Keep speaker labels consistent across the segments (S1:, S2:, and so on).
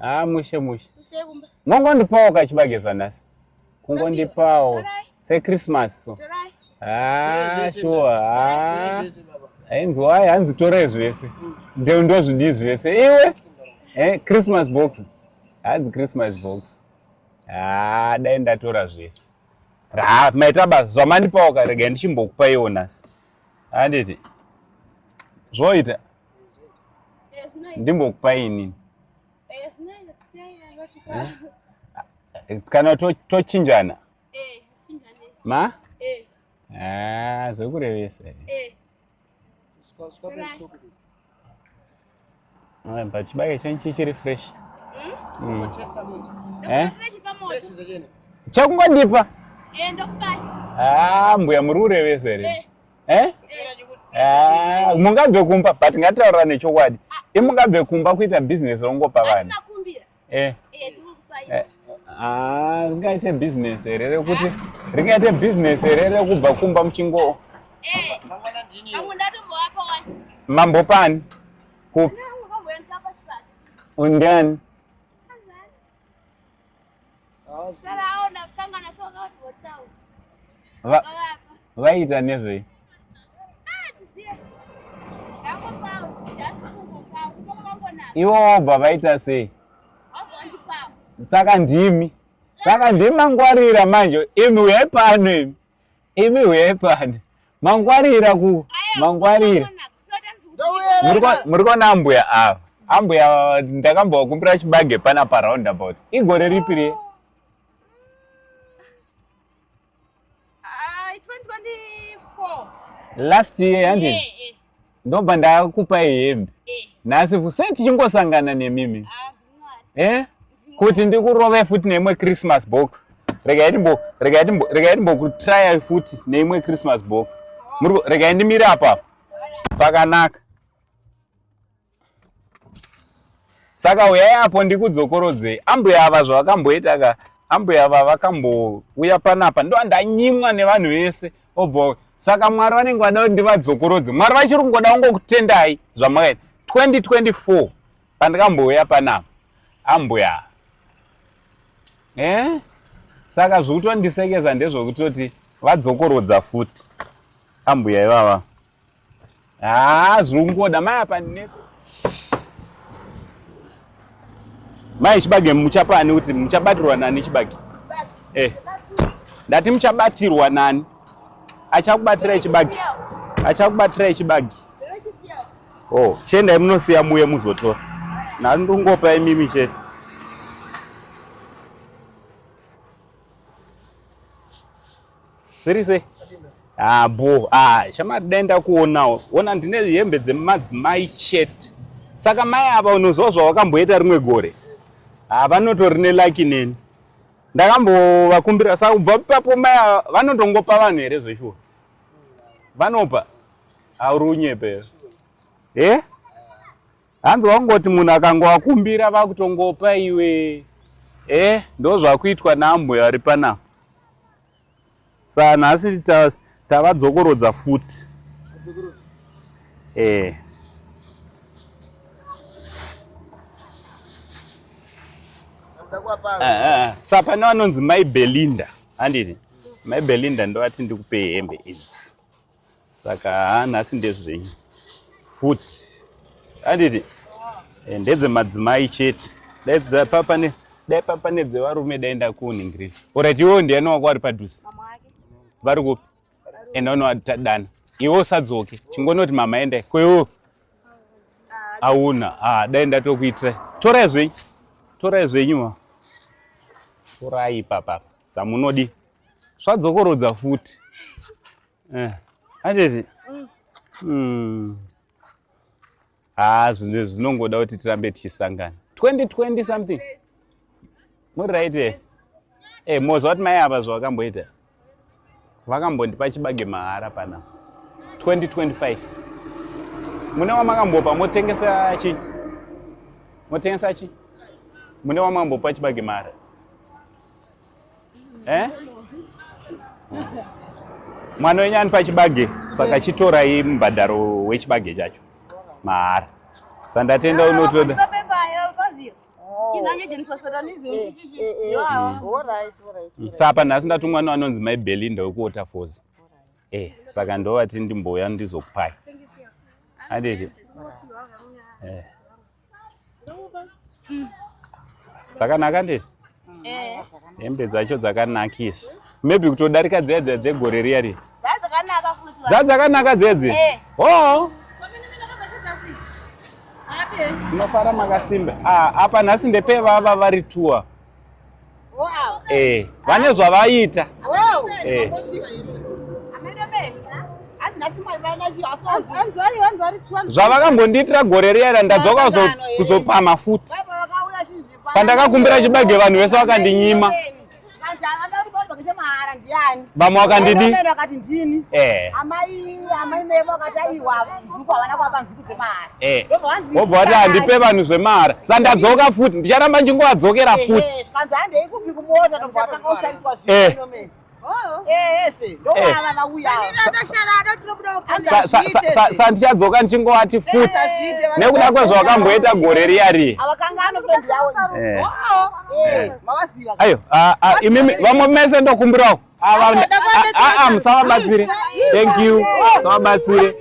S1: Ah, mushe mushe. Mongondipawo kachibage zvanhasi. Kungondipawo seChristmas so. Ah, sure. Ah. Ainzi why hanzi torai zvese. Ndio ndozvidii zvese. Iwe. Eh, Christmas box. Hanzi Christmas box. Ah, dai ndatora zvese. Ah, maita basa zvamandipawo ka rega ndichimbokupaiwo nhasi. Handiti. Zvoita. Ndimbokupai inini. Eh? Kana tochinjana.
S2: Eh,
S1: Ma? Eh. Ah, zvekurevesa.
S2: Eh.
S1: But chibage chenyu chichiri fresh. Mm. Eh? Chakungondipa?
S2: Eh, ndokupai.
S1: Ah, mbuya muri kurevesa here? Eh. Eh? Ah, mungabve kumba but ngatitaurira nechokwadi.
S2: Ah.
S1: Imungabve kumba kuita business rongopa vanhu.
S2: Eh.
S1: Eh. eh. Ah, ringaite business here rekuti ringaite business here rekubva kumba muchingo.
S2: Eh.
S1: Mambopani? Kupi? Undiani? Vaita nezvei? Ivo wobva vaita sei? Saka ndimi. Saka ndimi mangwarira manje. Imi huyai pano imi. Imi huyai pano. Mangwarira ku mangwarira. Muri kuona ambuya ava. Ambuya ndakambovakumbira chibage pana pa roundabout. Igore ripi riye? Last year handiti?
S2: Eh, eh.
S1: Ndobva ndakupai hembe.
S2: Eh.
S1: Nhasi sei tichingosangana nemimi?
S2: Ah,
S1: Eh? Kuti ndikurove futi neimwe Christmas box. Regai ndimbo regai ndimbo regai ndimbokutraya futi neimwe Christmas box. Muri regai ndimire apa. Pakanaka. Saka uyai apo ndikudzokorodzei. Ambuya ava zvavakamboita ka ambuya ava vakambouya panapa ndo ndanyimwa nevanhu vese obva saka Mwari vanenge vada kuti ndivadzokorodze. Mwari vachiri kungoda kungokutendai zvamakaita. 2024 pandakambouya panapa ambuya eh saka zvikutondisekesa ndezvekutoti vadzokorodza futi ambuya ivava haa zvikungoda mai apa ndine mai chibage muchapa ani kuti muchabatirwa nani chibage eh ndati muchabatirwa nani achakubatirai chibage achakubatirai chibage Oh, chiendai munosiya muye muzotora. Nhasi ndingopa imimi chete. Zviri sei? Ah, bo. Ah, shamari dai ndakuonawo. Ona ndine hembe dzemadzimai chete. Saka mai ava unoziva zvavakamboita rimwe gore. Ah, vanotori nelucky neni. Ndakambovakumbira saka kubva ipapo mai ava vanotongopa vanhu here zveshuwa? Vanopa. Auri unyepe here? Eh? Hanzi wangoti munhu akangovakumbira vakutongopa iwe. Eh, ndozvakuitwa naambuya vari panapa. Saka nhasi tavadzokorodza futi. Eh. Eh, eh. Sa pane vanonzi mai Belinda, handiti? Mai Belinda ndovati ndikupei hembe idzi. Saka haa nhasi ndezvenyu futi handiti eh, ndedzemadzimai chete dai papane dai papane dzevarume dai ndakuningirira orit iwewo ndiyani wako ari padhuze vari kupi enda unovatadana iwe usadzoke chingonoti mama endai ko iwewo auna ah, dai ndatokuitirai torai zvenyu torai zvenyu ma torai ipapapa dzamunodi swadzokorodza futi eh handiti mm. mm. ah zvinhu zvinongoda kuti tirambe tichisangana 2020 something muri right here eh mozwa kuti mai ava zvavakamboita vakambondipa chibage mahara pana 2025 mune wamakambopa motengesa chi motengesa chi mune wamakambopa chibage mahara Eh? Mwana wenyu ani pachibage saka chitorai mubhadharo wechibage chacho mahara. Sandatenda unotoda. Sapa nhasi ndatumwa nevanonzi mai Belinda wekuWaterfalls. Eh, saka ndovati ndimbouya ndizokupai. Handiti? Eh. Dzakanaka nditi?
S2: Eh.
S1: Hembe dzacho dzakanakisa. Maybe kutodarika dziya dziya dzegore riya riya.
S2: Dzakanaka futi.
S1: Dzakanaka dzedzi?
S2: Eh.
S1: Oh. Tinofara makasimba. Ah, apa nhasi ndepevava vari tour. Eh, vane zvavaita. Eh. Zvavakambondiitira gore riya riya ndadzoka kuzopama futi. Pandakakumbira chibage vanhu vese vakandinyima. Vamwe vakandidi. Eh. Eh. Wobva wati handipe vanhu zvemahara. Sandadzoka futi ndicharamba ndichingovadzokera futi. Eh. Sandichadzoka ndichingovati futi nekuda kwezvawakamboita gore riya riya. Ayo, imimi vamwe mese ndokumbirawo. Ava musavabatsire. Thank you. Musavabatsire.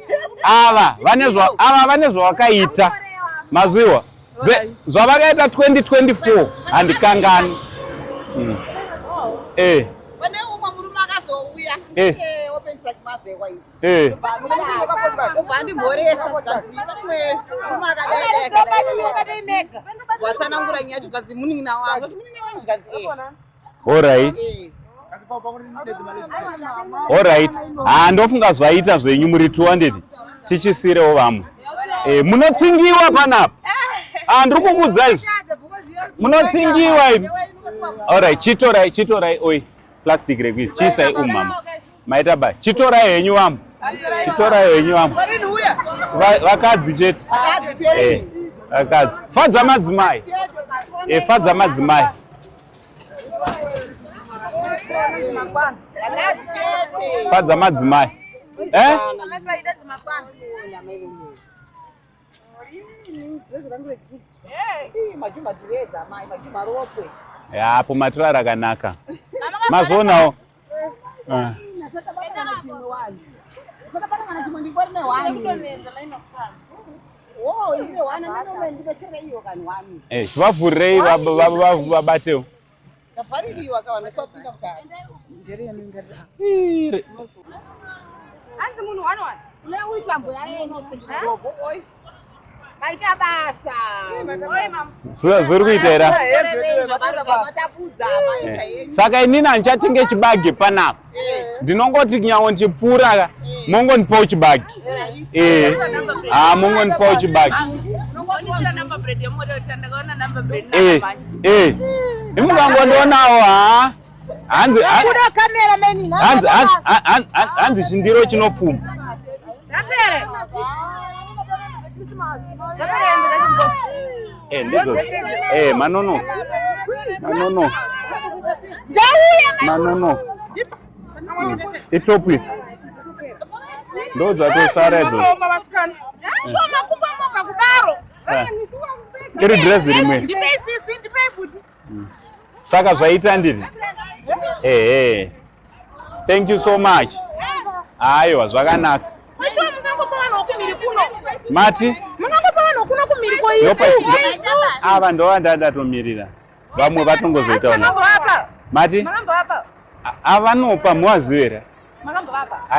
S1: Ava vane zva ava vane zvavakaita. Mazviwa. Zvavakaita 2024 handikangani. Eh.
S3: Pane umwe murume akazouya.
S1: Eh.
S3: Open track mavhekwa idzi.
S1: Eh.
S3: Obva andimhoresa zvikanzi pane murume akadai dai. Watsanangura nyaya yacho zvikanzi munin'ina wangu. Munin'ina wangu zvikanzi eh.
S1: All right.
S3: Eh.
S1: All right. Ah, ndofunga zvaita zvenyu muri 200. Tichisirewo vamwe. Eh, munotsingiwa panapa. Ah, ndiri kukuudza izvi. Munotsingiwa imi. All right, chitorai, chitorai oi. Plastic rekuizi. Chiisai umu mama. Maita ba. Chitorai henyu vamwe. Chitorai henyu vamwe. Vakadzi chete. Eh, vakadzi. Fadza madzimai. Eh, fadza madzimai. Fadza madzimai. Eh? Apo matura rakanaka. Mazvionawo. Eh, chivavhurirei vabatewo. Zviri kuita here? Saka inini handichatenge chibage panapa. Ndinongoti nyange ndichipfuura ka mongondipawo chibage. Eh. Ah, mongondipawo chibage. Eh. Eh. Imukangondionawo ha. Hanzi hanzi hanzi chindiro chinopfuma. Eh, ndizo. Eh, manono. Manono. Manono. Itopi. Ndo dzatosara idzo. Iri dress rimwe. Saka zvaita ndini. Eh. Thank you so much. Aiwa zvakanaka. Mati? Ava ndova ndandatomirira. Vamwe vatongozoita. Mati? Avanopa muwaziva here?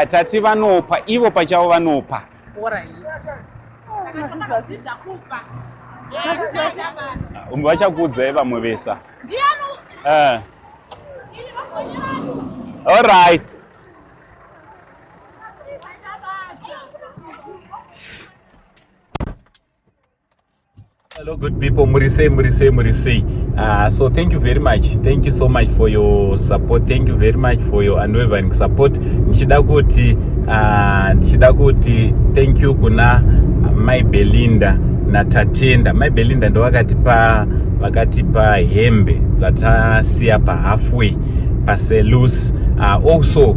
S1: Tati vanopa ivo pachavo vanopa. Vachakuudzai vamwe vesa. All right. Hello good people, muri sei, muri sei, muri sei. So thank you very much. Thank you so much for your support. Thank you very much for your unwavering support. Ndichida kuti thank you kuna Mai Belinda naTatenda. Mai Belinda ndo vakatipa hembe dzatasiya pa halfway paselus. Also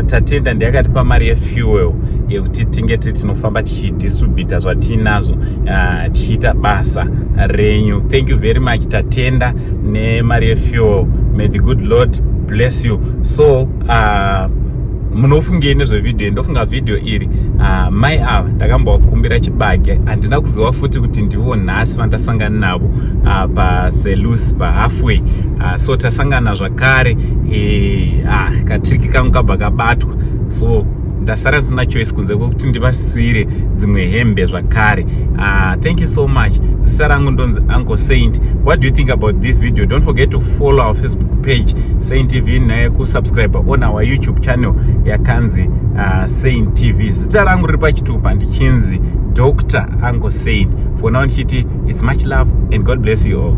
S1: Tatenda ndiye akatipa mari yefuel. yekuti tinge tiri tinofamba tichidistributa zvatiinazvo, tichiita basa renyu. Thank you very much. Tatenda nemari yefuel. May the good Lord bless you. So munofungei nezvevhidhiyo? Ndofunga vhidhiyo iri, mai ava ndakambovakumbira chibage. Handina kuziva futi kuti ndivo nhasi vandasangana navo paSelous, pahalfway. So tasangana zvakare. Katrick kangu kabva kabatwa, so ndasara ndisina choice kunze kwekuti ndivasiyire dzimwe hembe zvakare. Thank you so much. Zita rangu ndonzi Uncle Saint. What do you think about this video? Don't forget to follow our Facebook page, Saint TV, nekusubscribe on our YouTube channel yakanzi Saint TV. Zita rangu riri pachitupa ndichinzi Dr Uncle Saint. For now ndichiti it's much love and God bless you all.